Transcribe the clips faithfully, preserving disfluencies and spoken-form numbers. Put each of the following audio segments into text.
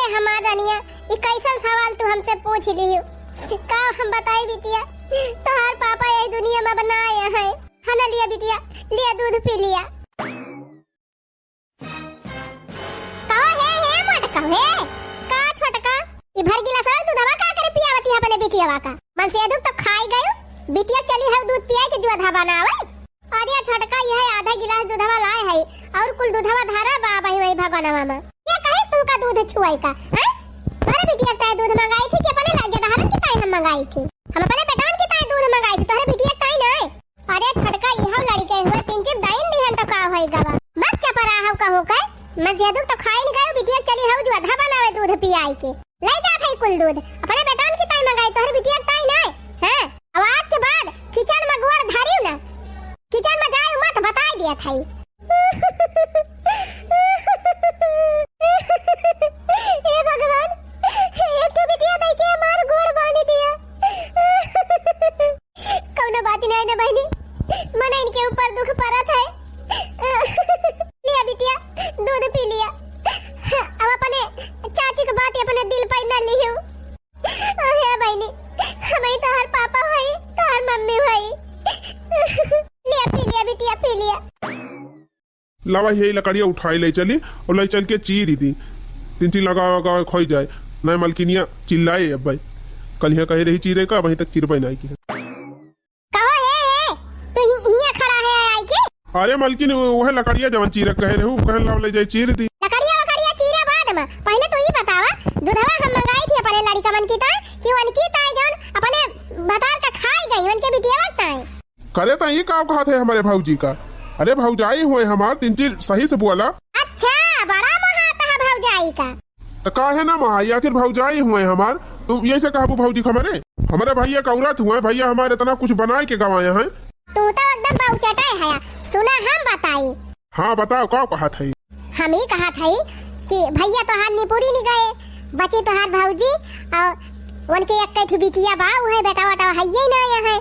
हमार रनिया, ई कैसन सवाल तू हमसे पूछ लिहू? का हम बताई बिटिया, तोहार पापा यही दुनिया में अब ना आया है। है ना, लिया बिटिया, लिया दूध पी लिया। कहो हे, हे मोटका, हे, का छोटका? ई भर गिलास दूधवा का करे पियावती है अपने बिटियावा का? मनसेधू तो खाई गयो, बिटिया चली है दूध पियाई के जुआधा बनावे। अरे छोटका, यह आधा गिलास दूधवा लाए है और कुल दूधवा धरा बा वही वही भगोनवा में। ये कहिस तुमका दूध छुआई का, हैं? तोहरे बिटिया ताई दूध मंगाई थी कि अपने लागे धारन की ताई हम मंगाई थी? हम अपने बेटवन की ताई दूध मंगाई थी, तोहरे बिटिया ताई नहीं। अरे छोटका, इहो लड़के हुए, तीन चिप दाइन दिहन तो का होई गवा? बक चपरा हव कहूँ के, मनसेधू तो खाई न गयो, बिटिया चली हव जुआधा बनावे दूध पियाई के। ले जात है कुल दूध, अपने बेटवन की ताई मंगाई, तोहरे बिटिया ताई नहीं। हैं? अब आज के बाद किचन में गोड़ धरियो ना, किचन में जाए मत, बताई दिया था। हे भगवान, एक ठो बिटिया दे के हमार गोड़ बांध दिया। कौनो बात नहीं ना बहनी, मन इनके ऊपर दुख पड़त है। लिया बिटिया, दूध पी लिया। अब अपने चाची के बात अपने दिल पे ना लियो। अरे बहनी, हम ही तोहर पापा भाई, तोहर मम्मी भाई। लिया पी लिया बिटिया, पी लिया। लावा, यही लकड़िया उठाई ले चली और ले चल के चीर दी। तीन तीन लगा लगा खोई जाए। नहीं मलकिनिया चिल्लाए अब भाई। कल यहाँ कहे रही चीरे का, वहीं तक चिरबे नहीं की। कहो हे, हे, तू ही, हियाँ खड़ा है आई के? अरे मलकिन, वो, वह लकड़िया जवन चीरे कहे रहे, वो कहन लाव ले जाए चीर दी। लकड़िया वकड़िया चीरे बाद में, पहले तू ई बतावा, दूधवा हम मंगाई थी अपने लड़िकवन की ताई, कि उनकी ताई जवन अपने भतार का खाई गई, उनके बिटिया ताई। करे त ई का कहत है हमरे भौजी का? अरे भौजाई हुए हमार, तीन चीज सही से बोला। अच्छा, बड़ा मोहात है भौजाई का। त काहे ना मोहाई, आखिर भौजाई हुए हमार, तू यही से कहबू भौजी का हमरे? हमरे भैया का औरत हुए, भैया हमारे इतना कुछ बनाए के गवाए हैं। तू तो एकदम बाउचटाए है, सुना हम बताई। हाँ बताओ, का कहत है? हम ही कहत है कि भैया तोहार निपुरी नि गए, बची तोहार भौजी और उनके एक ठो बिटिया बा, उहे बेटा वटा है ही ना है।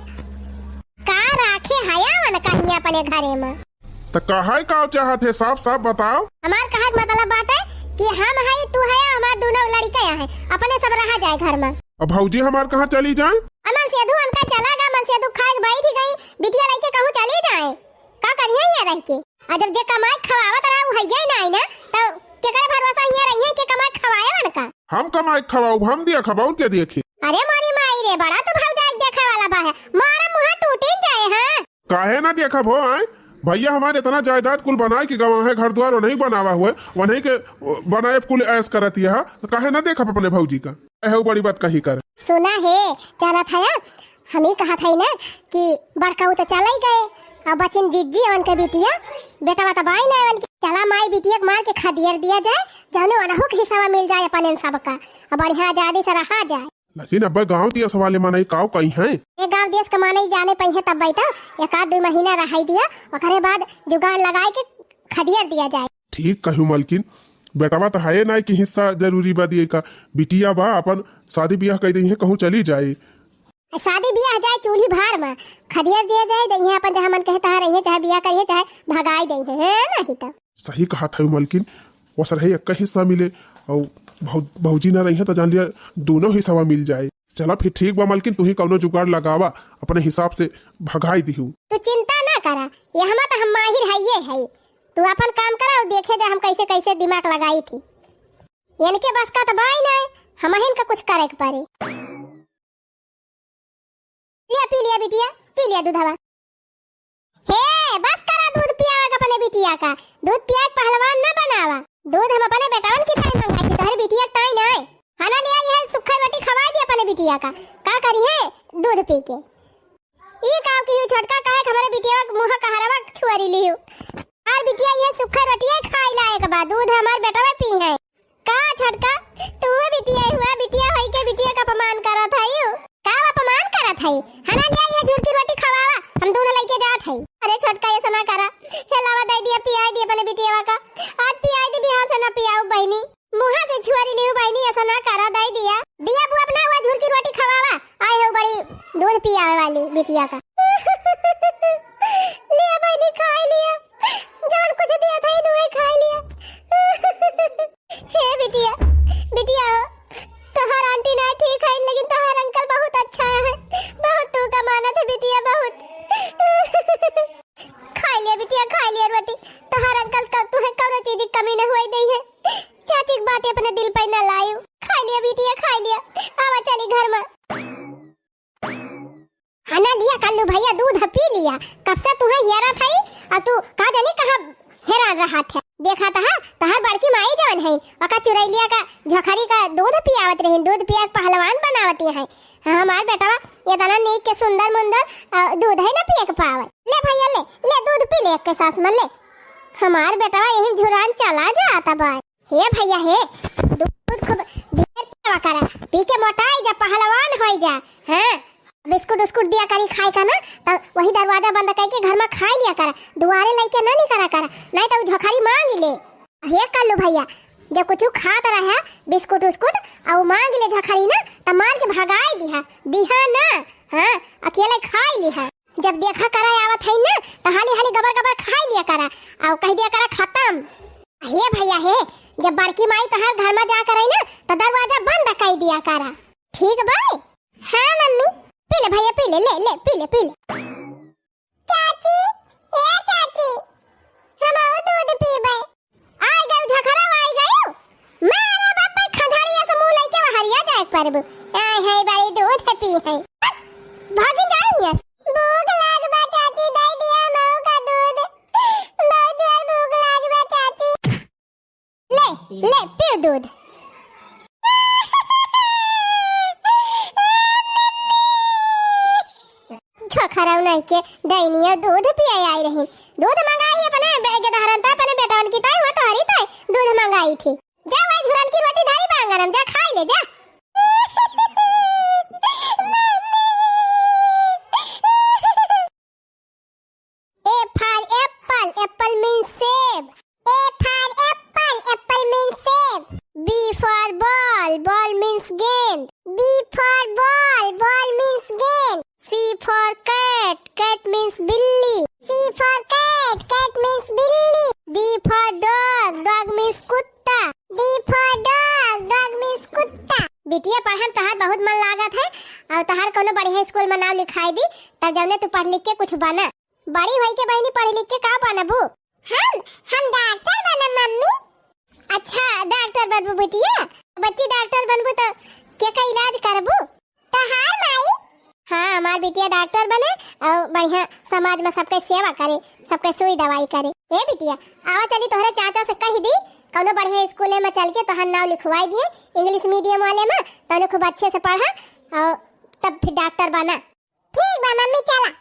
का राखे हया मन कहीं अपने घरे में? त कहे का चाहत है, साफ साफ बताओ। हमार कहे के मतलब बाटे कि हम हई, तू है, हमार दोनों लड़के हैं, अपने सब रहा जाए घर में। अब भौजी हमार कहाँ चली जाए? अमन सेधु उनका चला गा, मन सेधु खाए के बैठ गई, बिटिया लइके कहूँ चली जाए, का करिए यहाँ रह के? आ जब जे कमाए खवावत रहा, उ हइये नाई ना, तो केकरे भरोसा हियां रहिए के कमाए खवाए वाला का? हम कमाए खवाऊ, हम दिया खवाऊ, के देखी? अरे मोरी माई रे, बड़ा तू भौजाई देखे वाला बा है, मारा मुहा टूटिन जाए, हाँ। काहे ना देखब हो, आए? भैया हमारे इतना जायदाद कुल बनाए के गवा है, घर द्वार नहीं बनावा हुए, वहीं के, ओ, बनाए कुल ऐश करत यहा, तो काहे ना देखब अपने भौजी का? ऐ हो बड़ी बात कही कर। सुना है, जाना था यार, हम ही कहा था ना कि बड़काऊ तो चले गए, अब बचिन जिज्जी उनके बिटिया, बेटवा तो बाई ना उनके। चला माई बिटिया के मार के खदियर दिया जाए, जाने वाला हो के हिस्सा मिल जाए अपन इन सबका, अब बढ़िया आजादी से रहा जाए। लेकिन अब गाँव दिया सवाल मनई काव कही हैं? ये गाँव देश के मनई जाने पई है तब बैठा, एक आध दो महीना रहाई दिया, ओकरे बाद जुगाड़ लगाए के खदियर दिया जाए। ठीक कहू मलकिन, बेटवा तो है ना कि हिस्सा जरूरी बा दिए का, बिटिया बा अपन शादी ब्याह कर दी है, कहूँ चली जाए। शादी बियाह जाए चूल्ही भार में, खदियर जे जाए, जइहे अपन जहाँ मन कहे तहाँ रहिए, चाहे बियाह करिए, चाहे भगाई दइहे, हैं, नहीं तो। सही कहा था मलकिन, वसर है एक हिस्सा मिले, और भौ-, भौजी ना रहिए तो जान लिया दोनों हिस्सा मिल जाए। चला फिर ठीक बा मलकिन, तू ही कौनो जुगाड़ लगावा, अपने हिसाब से भगाई दिहू। तू चिंता ना करा, ये हम तो हम माहिर है ये है, तू अपन काम करा और देखे जा हम कैसे कैसे दिमाग लगाई थी। इनके बस का तो बाई ना, हम इनका कुछ करे के पड़ी। लिया, पी लिया बिटिया, पी लिया दूधवा। हे, बस करा दूध पियावे के अपने बिटिया का। दूध पिया के पहलवान ना बनावा। दूध हम अपने बेटवन की ताई मंगाई थी, तोहरे बिटिया के ताई नाय। खाना लिया, यह सूखा रोटी खवाई दी अपने बिटिया का। का करी है दूध पी के? ई काव की हुई छोटका, काहे के हमरे बिटिया के मुँह कहरवा छुअरी लिहू? और बिटिया यह सूखा रोटिया खाई लायक बा, दूध हमार बेटवा पी है। का छोटका, तू बिटिया हुआ, बिटिया होई के बिटिया का अपमान करत हई? का अपमान करत हई? हना लिया, यह झुरकी रोटी खवावा, हम दूध लइके जात हई। अरे छोटका, ऐसा ना करा, हे लावा, दे दिया, पियाई दी अपने बिटियावा का। आज पियाई दी, बिहार से ना पियाऊ बहनी, मुहा से छुअरी लिहू बहनी, ऐसा ना करा, दे दिया। दिया बू अपना हुआ झुरकी रोटी खवावा, आए हो बड़ी दूध पियावे वाली बिटिया का। लिया बहनी, खाई लिया, जवन कुछ दिया था, इन्होंने खाई लिया। हे बिटिया, बिटिया, न होई देई है। चाची के बात अपने दिल पे न लायू। खाई लिया बिटिया, खाई लिया। आवा चली घर मा। हाँ ना लिया कल्लू भैया, दूध पी लिया। कब से तुहे हेरा था, और तू का जानी कहाँ हेरा रहा था। देखा तहा, तहार बड़की माई जवन है, ओका चुरैलिया का झोखरी का दूध पियावत रही, दूध पिया के पहलवान बनावती है। हाँ, हमार बेटवा इतना नीक के सुंदर मुंदर, अ, दूध है ना पिए के पावे। ले भैया ले, ले दूध पी ले एक के सांस में ले। हमार बेटवा यही झुरान चला जाता बा। हे भैया हे, दूध खूब ढेर पियावा करा, पी के मोटाई जा, पहलवान होई जा। हाँ, बिस्कुट उस्कुट दिया करी खाए का ना, तो वही दरवाजा बंद करके घर में खाई लिया करा, दुआरे लेके ना निकला करा, नहीं तो उ झोखरी मांग ले। हे कल्लू भैया, जब कुछ खात रहा बिस्कुट उस्कुट, और मांग ले झोखरी ना, तो मार के भगाई दिहा, दिहा ना। हाँ, अकेले खाई लिहा। जब देखा करा आवत है ना, तो हाली हाली गबर गबर खाई लिया करा, और कह दिया करा खत्म। हे भैया हे, जब बड़की माई तोहार घर में जा करे ना, तो दरवाजा बंद कर दिया करा, ठीक बा? हाँ मम्मी, पी ले भैया, पी ले, ले, ले, पी ले, पी ले। चाची, ए चाची, हम आऊ दूध पीबे। आई गयो झखरा, आई गयो। मारा बाप पे खंझाड़िया से मुंह लेके हरिया जाए परबू। आए है बड़ी दूध पी है। भागी जाए हिया से। भूख लाग बा चाची, दे दिया मऊ का दूध। बहुत जोर भूख लाग बा चाची। ले, ले, पी दूध। झखरऊ नहीं के दैनिया दूध पिए आई रही। दूध मंगाई अपने बे-, के दहरन ताई, अपने बेटवन की ताई, हुआ तोहरी ताई दूध मंगाई थी। जा वही झुरन की रोटी धरी बांगन हम, जा खाई ले, जा। A for apple, apple means सेब। A for apple, apple means सेब। B for ball, ball means गेंद। B for ball, ball means गेंद। C for cat, cat means बिल्ली। C for cat, cat means बिल्ली। D for dog, dog means कुत्ता। D for dog, dog means कुत्ता। बिटिया, पढ़े में तोहार बहुत मन लागत है, और तोहार कोनो बढ़िया स्कूल में नाम लिखाई दी, तब जौने तू पढ़ लिख के कुछ बना। बड़ी होई के बहिनी पढ़ लिख के का बनबू? हम, हम डॉक्टर बनब मम्मी। अच्छा, डॉक्टर बनबू बिटिया? बच्ची डॉक्टर बनबू तो के का इलाज करबू? तोहार माई। हाँ, हमार बिटिया डॉक्टर बने और बढ़िया समाज में सबके सेवा करे, सबके सुई दवाई करे। ए बिटिया, आवा चली तोहरे चाचा से कह दी, कौनो बढ़िया स्कूले में चल के तोहार नाम लिखवाई दिए, इंग्लिश मीडियम वाले में, तौने खूब अच्छे से पढ़ा और तब फिर डॉक्टर बना। ठीक बा मम्मी, चला।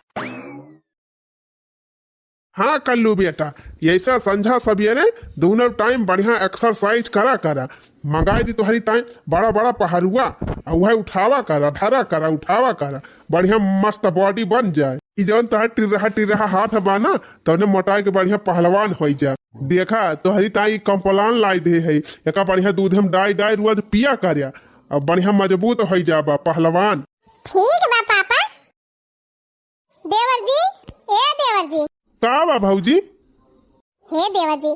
हाँ कल्लू बेटा, ऐसा संझा सवेरे दोनों टाइम बढ़िया एक्सरसाइज करा करा। मंगाई दी तोहरी ताई बड़ा बड़ा पहरुआ, आ उहे उठावा करा, धरा करा, उठावा करा, बढ़िया मस्त बॉडी बन जाए। ई जौन तोहर टिर्रहा टिर्रहा हाथ बा ना, तौने मोटाई के बढ़िया पहलवान होई जा। देखा तोहरी ताई कम्प्लान लाई दे है, एका बढ़िया दूध में डाई डाई रोज पिया करा, अब बढ़िया मजबूत होई जाबा पहलवान। ठीक बा पापा। देवर जी, ए देवर जी। का बा भौजी? हे देवर जी,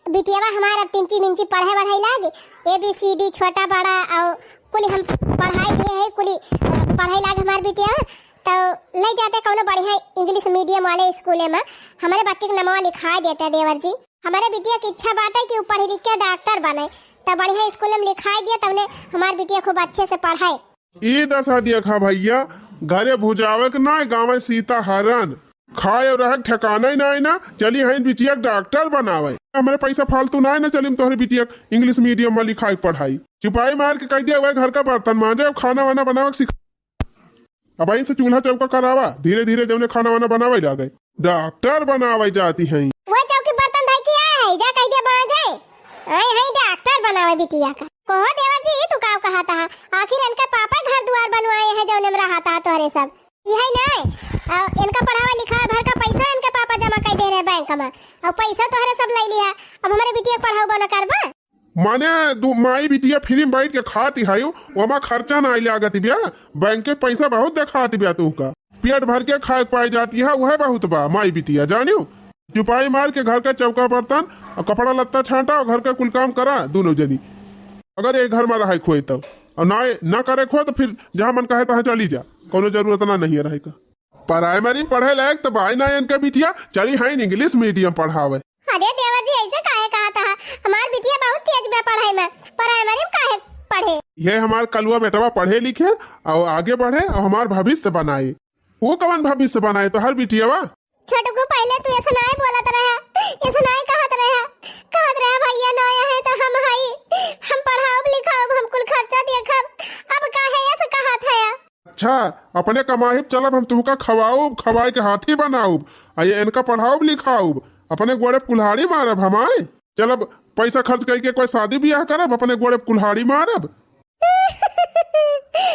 बिटियावा हमार अब तिंची मिंची पढ़े बढ़ाई लाग, A B C D छोटा बड़ा और कुली हम पढ़ाई दिए है, कुली, अ, पढ़ाई लाग हमार बिटियावा, तो ले जाते कौनो बढ़िया इंग्लिश मीडियम वाले स्कूले में हमारे बच्चे के नमवा लिखा देते देवर जी। हमारे बिटिया की इच्छा बाटे कि वो पढ़ लिख के डॉक्टर बने, तो बढ़िया स्कूल में लिखा दिया, तब ने हमार बिटिया खूब अच्छे से पढ़े। ई दशा देखा भैया, घरे भुजावे के नाय, गावे सीता हरन। खाए और रहे के ठिकाना ही नाय ना, चली हईन बिटिया के डॉक्टर बनावे। हमरे पैसा फालतू नाय ना, चली हम तोहरे बिटिया के इंग्लिश मीडियम में लिखाई पढ़ाई। चुपाई मार के कह दिया, वह घर का बर्तन मांजे और खाना वाना बनावे के सिखा। अब आई से चूल्हा चौका करावा, धीरे धीरे जौने खाना वाना बनावे लागे। डॉक्टर बनावे जाती हैं। वो चौकी बर्तन धई के आए है, जा कह दे बांझे। आए हैं डॉक्टर बनावे बिटिया का। कहो देवर जी, तू का कहा था? आखिर इनका पापा घर दुआर बनवाए हैं, जौने में रहा था तोहरे सब। यही नहीं, आ, इनका पढ़ावा लिखावा भर का पैसा इनके पापा जमा कर दे रहे बैंक में। और पैसा तोहरे सब ले लिया, अब हमारे बिटिया के पढ़ाऊ बना करबा? माने दू माई बिटिया फ्री में बैठ के खाती है, ओमा खर्चा ना लागत बिया, बैंक के पैसा बहुत देखात बिया तू का। पेट भर के खाए पाए जाती है, वह बहुत बा माई बिटिया, जानियो। चुपाई मार के घर का चौका बर्तन और कपड़ा लत्ता छांटा और घर का कुल काम करा दोनों जनी। अगर एक घर में रहे खोए तो, और ना, ना करे खोए तो फिर जहाँ मन कहे तहाँ चली जा, कोनो जरूरत ना नहीं है रहे का। प्राइमरी पढ़े लायक तो बाय ना इनका बिटिया, चली है इंग्लिश मीडियम पढ़ावे। अरे देवर जी, ऐसे काहे कहा था? प्राइमरी में काहे पढ़े? ये हमार कलुआ बेटवा पढ़े लिखे और आगे बढ़े और हमार भविष्य बनाए। वो कवन भविष्य बनाए, तोहर बिटियावा? छोटकू, पहिले तू ऐसे नाय बोलत रहे, ऐसे नाय कहत रहे, कहत रहे, "भैया नाय है तो हम हई, हम पढ़ाउब लिखाउब, हम कुल खर्चा देखब।" अब काहे ऐसे कहत है? अच्छा, अपने कमाई पे चलब, हम तुहका खवाउब, खवाए के हाथी बनाउब, आ ये इनका पढ़ाउब लिखाउब, अपने गोड़े पे कुल्हाड़ी मारब हम, आए? चलब, पैसा खर्च करके कोई शादी बियाह करब, अपने गोड़े पे कुल्हाड़ी मारब।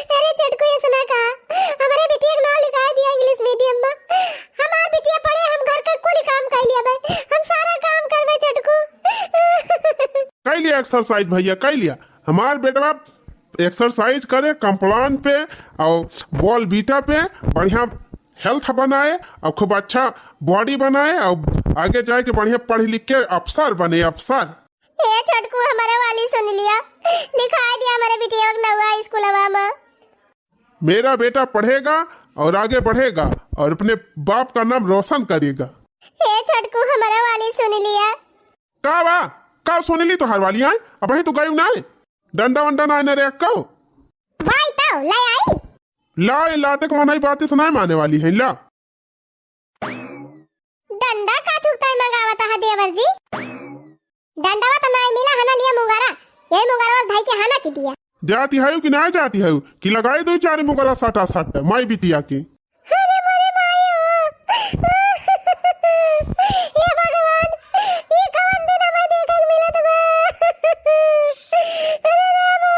अरे छोटकू, ऐसे ना कहा, हमारे बिटिया के नाम लिखा दिया इंग्लिश मीडियम में। हमार बिटिया पढ़े, हम घर का कुल काम कर लिया बे, हम सारा काम करबे छोटकू। कर लिया एक्सरसाइज भैया, कर लिया। हमार बेटवा एक्सरसाइज करे, कम्प्लान पे और बॉल बीटा पे बढ़िया हेल्थ बनाए और खूब अच्छा बॉडी बनाए और आगे जाए के बढ़िया पढ़ लिख के अफसर बने, अफसर। ए छोटकू, हमारे वाली सुन लिया, लिखाई दिया हमारे बिटिया के नौवा स्कूलवा में। मेरा बेटा पढ़ेगा और आगे बढ़ेगा और अपने बाप का नाम रोशन करेगा। ए छोटकू, हमारे वाली सुन लिया। का बा? का सुन ली तोहार वाली आए? अबहीं तो गयू ना है। डंडा वंडा ना है ना रे अक्का? भाई तो ले आई। ला, ए लाते के मनाई बात से ना माने वाली है, ला। डंडा का थूकता है मंगावता है देवर जी? डंडवा तो ना मिला है ना, लिया मुंगारा। यही मुंगारा भाई के हाना की दिया। जाती है कि ना जाती है कि लगाई दो चार मुंगारा सटा सट माई बिटिया के। अरे मोरे माई हो। हे भगवान, ई कवन दिन हमें देखन मिलत बा? अरे रामा।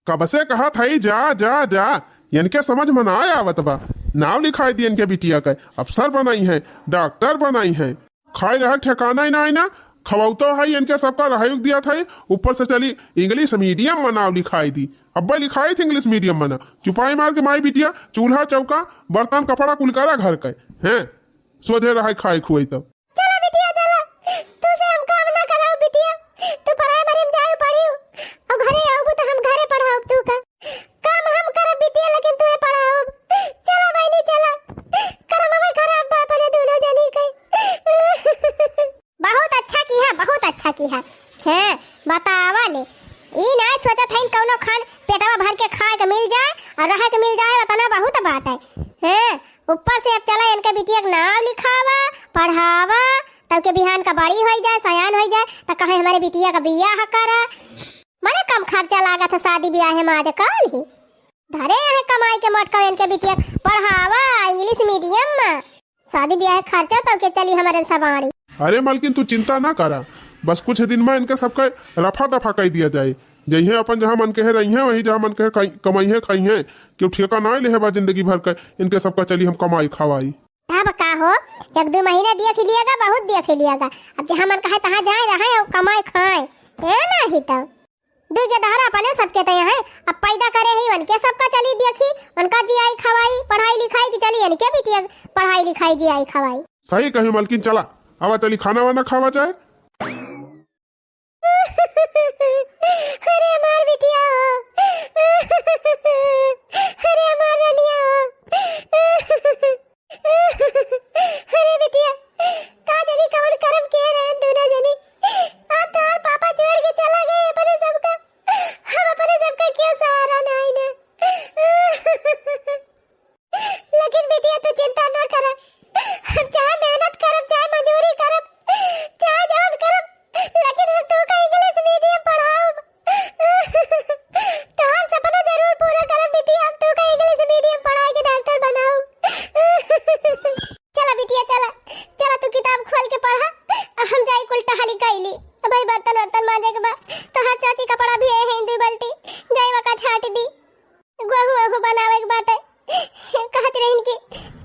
कब से कहत हई, जा, जा, जा। इनके समझ में ना आवत बा। नाव लिखाई दी इनके बिटिया के, अफसर बनाई है, डॉक्टर बनाई है। खाए रहे ठिकाना ही ना है ना, खवौतो है इनके सबका रहायुक दिया था, ऊपर से चली इंग्लिश मीडियम में नाव लिखाई दी। अब्बे लिखाई थी इंग्लिश मीडियम में ना, चुपाई मार के माई बिटिया चूल्हा चौका बर्तन कपड़ा कुल करा घर के, हैं? सोझे रहे खाए खुआई तब। चला बिटिया, चला, तू से हम काम ना कराओ बिटिया, तू प्राइमरी में जाओ पढ़ियो, और घरे आऊबू तो हम घरे पढ़ाओ तू का, काम हम करब बिटिया, लेकिन तू पढ़ाओ। चला बहनी, चला, करम में खराब बा अपने दोनों जनी के। बहुत अच्छा किहा, बहुत अच्छा किहा। हैं, बतावा ले, ई ना सोचत हईन कौनो खान पेटवा भर के खाए के मिल जाए और रहे के मिल जाए, उतना बहुत बात है। हैं, ऊपर से अब चला इनके बिटिया के नाव लिखावा, पढ़ावा, तब के बिहान का बड़ी होई जाए, सयान होई जाए, त कहे हमारे बिटिया का बियाह करा। मने कम खर्चा लागत है शादी बियाह में आजकल ही। धरे हैं कमाई के मोटका इनके बिटिया के पढ़ावा इंग्लिश मीडियम में। शादी बियाह खर्चा तब के चली हमारे सवारी। अरे मलकिन, तू चिंता ना करा, बस कुछ दिन में इनके सबका रफा दफा कर दिया जाए। जइहें अपन जहाँ मन कहे रहिहें, वहीं जहाँ मन कहे खाई-, कमाइहें खाइहें। केहू ठेका ना लेहे बा जिंदगी भर के, इनके सबका चली हम कमाई खवाई। तब का हो, एक दो महीना देख लिएगा, बहुत देख लिएगा। अब जहाँ मन कहे तहाँ जाए रहे और कमाए खाए, ए नहीं तो। दुई के दहाड़ा अपने सबके तय है, अब पैदा करे ही उनके सबका चली देखी, उनका जियाई खवाई, पढ़ाई लिखाई की चली इनके बिटिया पढ़ाई लिखाई जियाई खवाई। सही कही मलकिन, चला आवा चली खाना वाना खावा जाए। अरे हमार बिटिया हो, अरे हमार रनिया हो। अरे बिटिया, का जानी कवन करम किए रहन दोनों जनी। आज तोहार पापा छोड़ के चला गए अपने सबका। हम अपने सबका क्यों सहारा ना आई ना। लेकिन बिटिया तू चिंता ना कर। हम चाहे मेहनत करब, चाहे मजूरी करब, चाहे जवन करब, लेकिन हम तोहका इंग्लिश मीडियम पढ़ाउब। तोहार सपना जरूर पूरा करब बिटिया, हम तोहका इंग्लिश मीडियम पढ़ाई के डॉक्टर बनाउब। चला बिटिया, चला, चला तू किताब खोल के पढ़ा, हम जाई कुल टहली कैली। अब भाई बर्तन वर्तन मांजे के बा, तोहार चाची कपड़ा भी है, है दुई बाल्टी, जाई वका छाट दी। गोहूँ ओहूँ बनावे के बाटे। कहत रहिन कि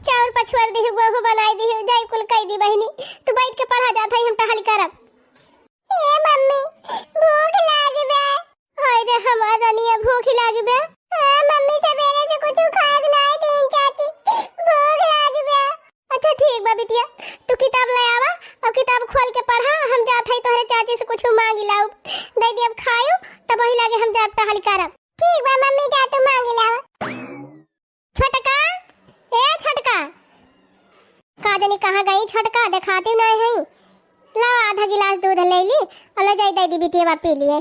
चाउर पछुआर दिहु, गोहूँ बनाई दिहु, जाई कुल कई दी बहिनी। तू बैठ के पढ़ा, जात हई हम टहल करब। ए मम्मी, भूख लागी बे। हाय रे हमार रनिया, भूख लागी बे। हाँ मम्मी, सवेरे से कुछ खाए के नाय दीन चाची, भूख लागी बे। अच्छा ठीक बा बिटिया, तू किताब ले आवा और किताब खोल के पढ़ा, हम जात हई तोहरे चाची से कुछ मांग लाउब, दे दियब खायु, तब वही लागे हम जाब टहल करब। ठीक बा मम्मी, जा तू मांग लावा। छोटका, ए छोटका, का जानी कहाँ गई छोटका, देखाती नहीं है। लावा आधा गिलास दूध लइ ली अउर लइ जाई दइ दी बिटियवा पी लिए।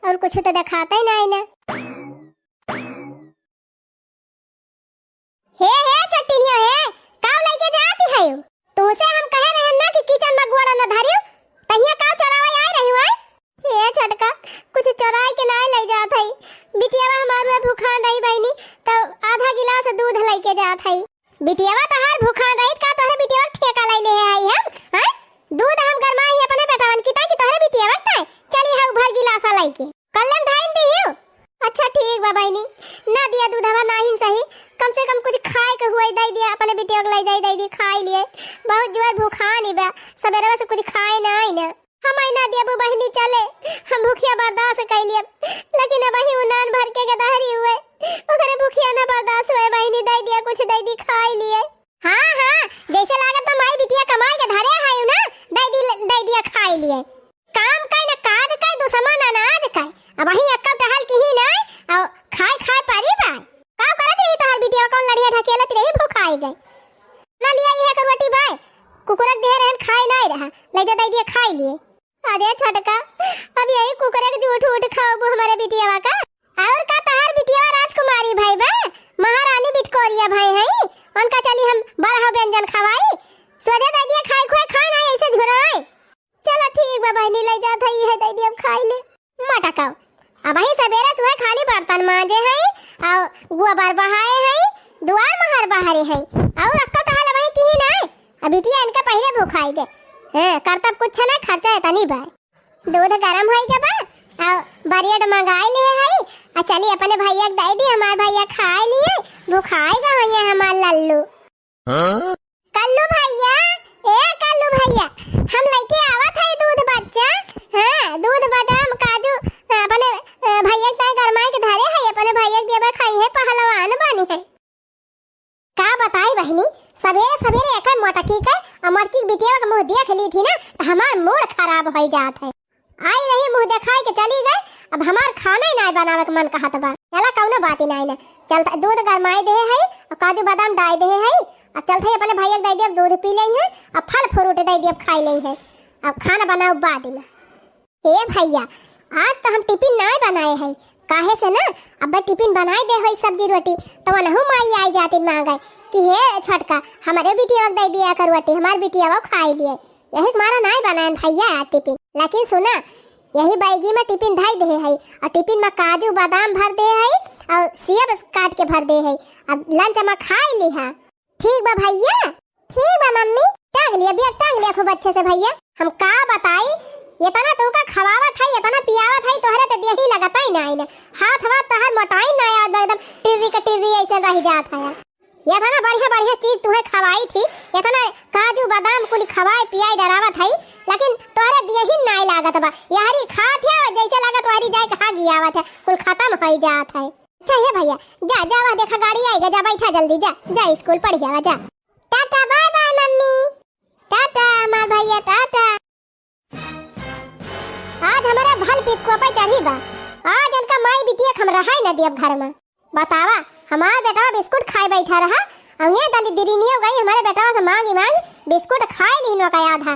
अउर कुछ तो देखातइ नाहीं ना। हे, हे, चट्टिनिया हे, काउ लइके जाती हइउ? तुहसे हम कहे रहेन ना कि किचन मा गोड़ न धरिउ, तहिया काउ चोरावइ आइ रहिउ, आइ? हे छोटका, कुछ चोराइ के नाहीं लइ जात हई। बिटियवा हमार उहे भुखान रही बहिनी, तउ आधा गिलास दूध लइके जात हई। बिटियवा तोहार भुखान रही, का तोहरे बिटियवा ठेका लइ लेहे हई हम, हैं? दूध हम गरमाई अपने बेटवन की ताई कि तोहरे बिटियवा ताई? चली हउ भर गिलासा लइके। कल्लन धाइन दिहिउ। अच्छा ठीक बा बहिनी, ना दिया दूधवा नाहीं सही, कम से कम कुछ खाए के हुवइ दइ दिया, अपने बिटिया के लइ जाई दइ दी खाइ लिए। बहुत जोर भुखानी बा, सबेरवा से कुछ खाए नाहीं ना। हम आई ना देबू बहिनी चले, हम भुखिया बर्दाश्त कइ लिए, लेकिन अबहीं उ नान भर के गदहरी हुवइ, ओकरे भुखिया ना बर्दाश्त हुवइ बहिनी, दइ दिया कुछ दइ दी खाइ लिए। हाँ, हाँ, जइसे लागत बा माई बिटिया कमाइ के धरे हइउ ना, दइ दी, दइ दिया खाइ लिए। काम कइ न काज कइ, दुसमन अनाज कइ। अबहीं एक्का टहल किही नाहीं, अउ खाइ खाइ परी बाय। का करत रही तोहार बिटिया, कउन लड़िया ढकेलत रही, भुखाइ गइ। ना लिया इहे के रोटी बाय, कुकुरक देहे रहेन खाइ नाहीं रहा, लइ जा दइ दिया खाइ लिए। अरे छोटका, अब यही कुकुरक जूठ उठ खाउबू हमरे बिटियवा का? अउर का तोहार बिटियवा राजकुमारी भइ बा, महारानी बिटकोरिया भइ हई, उनका चली हम बरहउ व्यंजन खवाई, सोझे दइ दिया खाइ खुए खाए नाहीं अइसे झुराए। चला ठीक बा बहिनी, लइ जात हई, इहे दइ दिया खाइ ले। मटकाउ, अबहीं सबेरे से उहे खाली बर्तन माँजे हई, अउ गोबर बहाए हई, दुआर महार बहारे हई, अउर एक्का टहल अबहीं किही नाहीं। अब बिटिया इनके पहिले भुखाइ गइ। हाँ, करतब कुछ ना, खर्चा एतनी बा। दूध गरम होइ गइ बा, अउ ब्रेड मंगाइ लिहे हई, अ चली अपने भइया के दइ दी, हमार भइया खाइ लिए, भुखाइ गइ हइये हमार लल्लू। हाँ? कल्लू भइया, ए कल्लू भइया, हम लइके आवत हई दूध बच्चा। हाँ, दूध बादाम काजू, अपने, अ, भइया के ताई गरमाइ के धरे हई, अपने भइया के देबे खाइहैं, पहलवान बनिहैं। का बताई बहिनी, सबेरे सबेरे एकर मोटकी के अउ मोटकी के बिटिया के मुँह देख लीथी ना, त हमार मूड खराब होइ जात है। आई रही मुँह देखाइ के चली गइ, अब हमार खाना ही नाहीं बनावे के मन कहत बा। चला कउनो बात ही नाहीं ना, चलत दूध गरमाइ देहे हई अउ काजू बादाम डाइ देहे हई, अब चलत हई अपने भइया के दइ देब, अब दूध पी लेइहैं, अब फल फ्रूट दइ देब, अब खाइ लेइहैं, अब खाना बनाउब बाद में। ए भइया, आज त हम टिफिन नाहीं बनाए हई, काहे से ना, अब टिफिन बनाइ दे होई सब्जी रोटी, त वनहु माई आइ जाती माँगे कि हे छोटका, हमरे बिटिया के दइ दिया कर रोटी, हमार बिटिया खाइ लिए। यही के मारा नाहीं बनाएन भइया टिफिन। लेकिन सुना, यही बैगी में टिफिन धइ देहे हई, अउ टिफिन में काजू बादाम भर देहे हई, अउ सेब काट के भर देहे हई, अब लंच में खाइ लिहा। ठीक बा भइया। ठीक बा मम्मी, टांग लिया, बैग टांग लिया खूब अच्छे से भइया। हम का बताई, एतना तुमका खवावत हई, एतना पियावत हई, तोहरे त देही लगतइ नाहीं ना। हाथ वाथ तोहर मोटाइ नाहीं आवत बा, एकदम टिर्री के टिर्री अइसे रहि जात है। एतना बढ़िया बढ़िया चीज तुहे खवाई थी, एतना काजू बादाम कुल खवाए पियाए डरावत हई, लेकिन तोहरे देही नाहीं लागत बा। यहरी खात है जइसे लागत वहरी जाइ के हागी आवत है, कुल खतम होइ जात है। अच्छा हे भइया, जा, जा, वहाँ देखा गाड़ी आइगा, जा बैठा जल्दी, जा, जा स्कूल पढ़ियावा, जा। Tata, bye bye mummy. Tata हमार भइया, टाटा। आज हमरे भल पितकुआ पे चढ़ी बा। आज इनका माई बिटिया के हम रहइ न दियब घर में। बतावा, हमार बेटवा बिस्कुट खाए बैठा रहा, अंगे दली दिरिनियो गई हमरे बेटवा से माँगी माँगी बिस्कुट खाए लिहिन ओका आधा।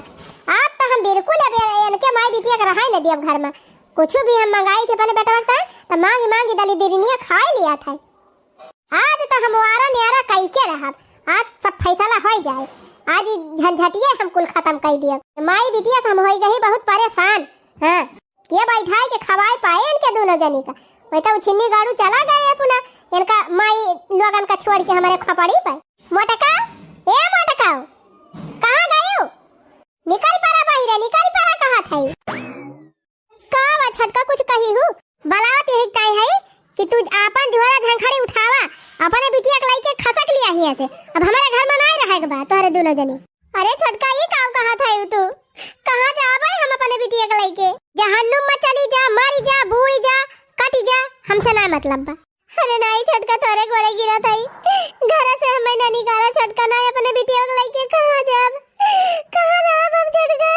आज त हम बिल्कुल अब इनके माई बिटिया के रहइ न दियब घर में। कुछ भी हम मंगाई थी अपने बेटवा के, त माँगी माँगी दली दिरिनिया खाए लिया था। आज त हम वारा न्यारा कइके रहब, आज सब फैसला होइ जाए, आज ई झंझटिये हम कुल खतम कइ दियब। माई बिटिया से हम होइ गही बहुत परेशान। हाँ, के बैठाइ के खवाए पाए इनके दुनो जनी का। वही त उ छिन्नी गाड़ू चला गए अपना, इनका माई लोगन का छोड़ के हमरे खोपड़ी पे। मोटका, ए मोटका, कहाँ गयू? निकल परा बाहिरे, निकल परा कहत हई। का बा छोटका, कुछ कहिहू? बलावत यही ताई है कि तू आपन झोरा झंखड़ी उठावा, अपने बिटिया के लइके खसक लिया हियाँ से। अब हमरे घर में नाहीं रहइ के बा तोहरे दुनो जनी। अरे छोटका, ई का कहत है तू? कहाँ जाबै हम अपने बिटिया के लइके? जहन्नुम में चली जा, मरी जा, बूड़ी जा, कटी जा, हमसे ना मतलब बा। अरे नाहीं छोटका, तोरे गोड़े गिरत हई, घर से हमें ना निकाला छोटका, ना अपने बिटिया के लइके कहाँ जाब, कहाँ रहब हम छोटका?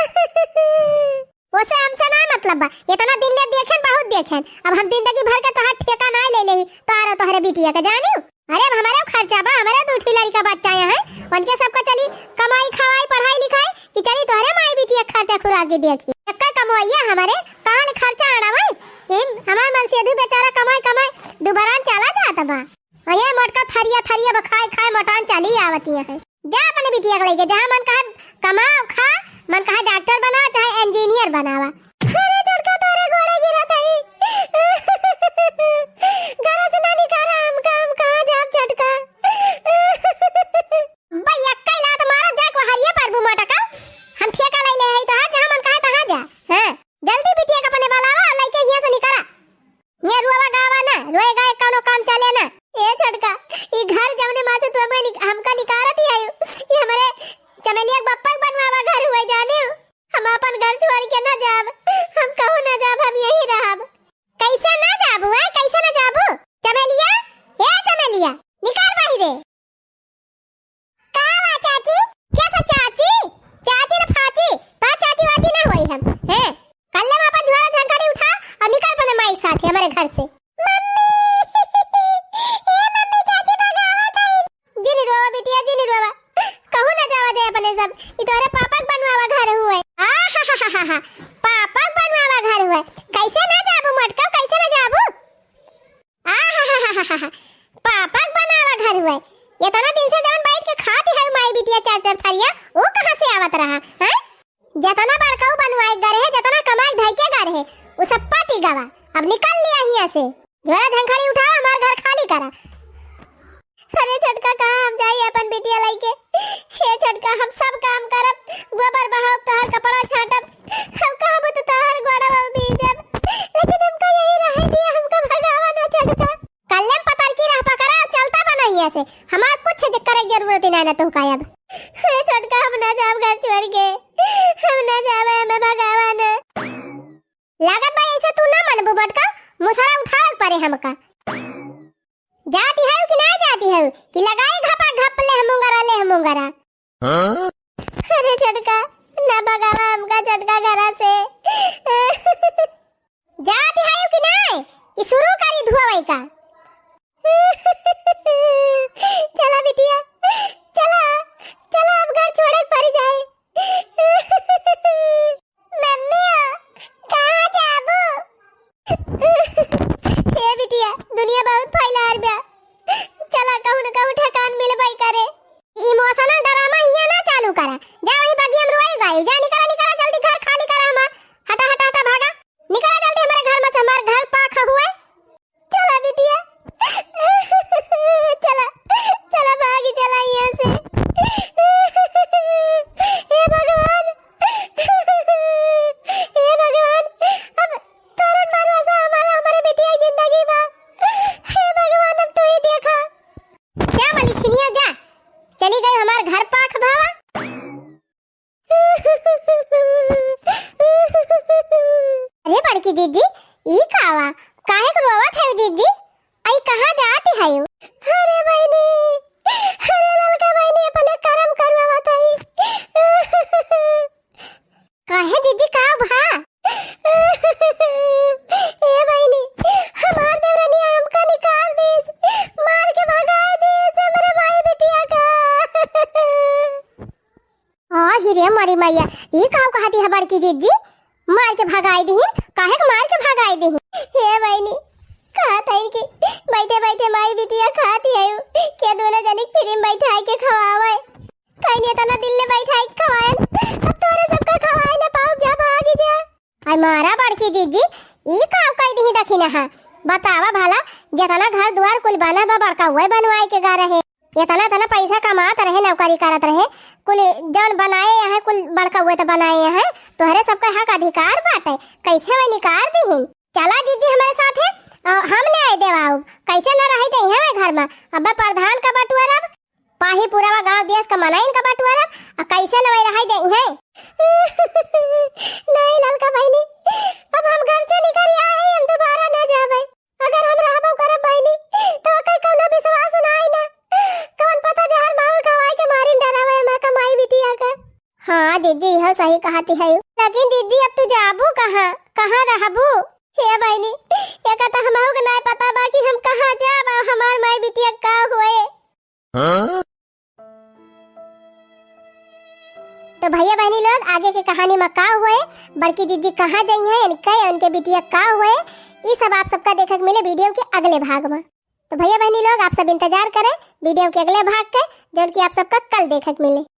ओसे हमसे ना मतलब बा, इतना दिन ले देखेन, बहुत देखेन, अब हम जिंदगी भर के तोहार ठेका ना ले लेही, तोहार और तोहरे बिटिया के जानियो। अरे, अब हमरे खर्चा बा, हमरे दू ठी लड़िका बच्चा हैं, उनके सबका चली कमाई, खवाई, पढ़ाई, लिखाई, कि चली तोहरे माई बिटिया खर्चा खुराकी देखी। एक्का कमवइया हमरे, कहाँ ले खर्चा आड़ा भाई? ई हमार मनसेधू बेचारा कमाई, कमाई, दुबरान चला जात बा। अरे मोटका थरिया, थरिया बा, खाए, खाए मोटान चली आवत हैं। जा अपने बिटिया के लइके, जहाँ मन कहा कमाओ, खा, मन कहा डॉक्टर बनावा, चाहे इंजीनियर बनावा। अरे छोटका, तोरे गोड़े गिरत हई। घर से ना निकाला हमका, हम कहाँ जाब छोटका? बा, एक्का लात मारब, जाके हरिये परबू मोटका। हम ठेका लइ ले हई तोहार, जहाँ मन कहा तहाँ जा। हाँ, जल्दी बिटिया के अपने बुलावा, लइके हियाँ से निकाला। ये रोवा गावा ना, रोए गाए कौनो काम चले ना। ए छोटका, ई घर जौने माँ से तू हमका निक-, हमका निकारत ही आयु, ई हमरे चमेलिया के बप्पा के बनवावा घर हुए जाने। हम अपन घर छोड़ के ना जाब, हम कहूँ ना जाब, हम यहीं रहब। कैसे ना जाबू, ए? कैसे ना जाबू? चमेलिया, ए चमेलिया, निकार बाहिरे। का बा चाची? क्या था चाची? चाची न फाची, तो चाची वाची ना होई हम, हैं? कल्ले में अपन झोरा झंखड़ी उठा और निकल अपने माई के साथ हमरे घर से। मम्मी, ए मम्मी, चाची भगावत हई। जिन रोवा बिटिया, जिन रोवा। कहूँ ना जावा जाए अपने सब। ई तोहरे पापा के बनवावा घर हुए। आ हा हा हा हा हा। पापा के बनवावा घर हुए। कैसे ना जाबू मोटका, कैसे ना जाबू? आ हा हा हा हा हा। पापा के बनावा घर हुए। इतना दिन से जौन बैठ के खाती है माई बिटिया चार चार थारिया, वो कहाँ से आवत रहा, हैं? जतना बड़काऊ बनवाए ग रहे, जतना कमाई धई के ग रहे, उ सब पाटी गवा। अब निकल लिया हियाँ से। झोरा झंखड़ी उठावा, हमार घर खाली करा। अरे छोटका, कहाँ हम जाई अपन बिटिया लइके? हे छोटका, हम सब काम करब, गोबर बहाउब, तोहर कपड़ा छाटब, हम कहबो तो तोहर गोड़वा बीजब, लेकिन हमका यही रहे दिया, हमका भगावा ना छोटका। कल्ले में पतरकी रह पकड़ा, चलता बा नहीं ऐसे। हमार कुछ ज-, करे के जरूरत ही नहीं ना तोहका अब। हे छोटका, हम ना जाब घर छोड़ के, हम ना जाबे, हमें भगावा ना। लागत बा ऐसे तू ना मनबू बटका, मुसरा उठावे के परे हमका। जाती है कि ना जाती है कि लगाई घपा घप ले हम उंगरा, ले हम उंगरा। हाँ? अरे छोटका, ना भगावा हमका छोटका घरा से। जात हयू कि नाय? कि शुरू करी धुआवई का? चला बिटिया, चला, चला, अब घर छोड़े के पड़ जाए। मम्मी, कहाँ जाबू? ए बिटिया, दुनिया बहुत फैलार बा। चला, कहूँ न कहूँ ठेकान मिलबई करे। Emotional drama हियाँ ना चालू करा। जा वही बगिया में रोई गाई। जा निकरा, निकरा, जल्दी घर खाली करा हमार। हटा, हटा, हटा, भागा। निकरा जल्दी हमारे घर में से, हमार घर पाख हुए। चला बिटिया। चला, चला भागी, चला यहाँ से। हे भगवान। हे भगवान। अब तोरन भरोसा हमारा, हमारे बिटिया की जिंदगी बा। हे भगवान, अब तू ही देखा। जा मलिछिनिया जा, चली गई हमार घर पाख भावा। अरे बड़की जिज्जी, ई कावा, काहे के रोवत है जिज्जी? आई कहाँ जात है? अरे बहिनी, अरे ललका बहिनी अपने करम करवावत है। काहे जिज्जी, का भा? ए बहिनी, हमार देवरनिया हमका निकाल दीस, मार के भगाए दीस हमरे माई बिटिया का। आ ही रे मरी मैया, ई का कहती है बड़की जिज्जी? मार के भगाए दीहिन, काहे के मार के भगाए दीहिन? ए बहिनी, कहत है कि बैठे बैठे माई बिटिया खाती है, के दोनों जनी के फ्री में बैठाए के खवावे। कहीं इतना दिल ले बैठाए के खवाएन, अब तोरे सबका खवाए ना पाउब, जा भागी जा। आई मारा बड़की जिज्जी, ई का कई दिही दखिना हा? बतावा भला, जितना घर दुआर कुल बना बा बड़का उहे बनवाए के गा रहे, इतना इतना पैसा कमात रहे, नौकरी करत रहे, कुल जौन बनाए यहाँ कुल बड़का उहे तो बनाए यहाँ, तोहरे सबका हक अधिकार बाटे, कैसे वही निकार दिहिन? चला जिज्जी हमारे साथे, अ, हम न्याय देवाउब, कैसे न रही दे यहाँ घर में, अब प्रधान का बटुअरब, पाही पूरा गांव देश का मनइन का बटुअरब, आ कैसे न वही रही दे हैं। नहीं ललका बहिनी, अब हम घर से निकल आए हैं, हम दोबारा न जाबे। अगर हम रहबो करब बहिनी, तो ओकर कौनो विश्वास ना आई ना। कौन पता जहर माहुर खवाए के मारिन डरावे हमार कमाई बिटिया का। हाँ जिज्जी, यह सही कहती है। लेकिन जिज्जी, अब तू जाबू कहाँ, कहाँ रहबू? हे बहिनी, एका तो हमहू के नाय पता बा कि हम कहाँ जाब और हमार माई बिटिया का होए। भैया बहनी लोग, आगे के कहानी में का होए, बड़की जिज्जी कहाँ जइहैं, इनके, इनके बिटिया का होए, ई सब आप सबका देखे के मिले वीडियो के अगले भाग में। तो भैया बहनी लोग, आप सब इंतजार करें वीडियो के अगले भाग के, जौन कि आप सबका कल देखे के मिले।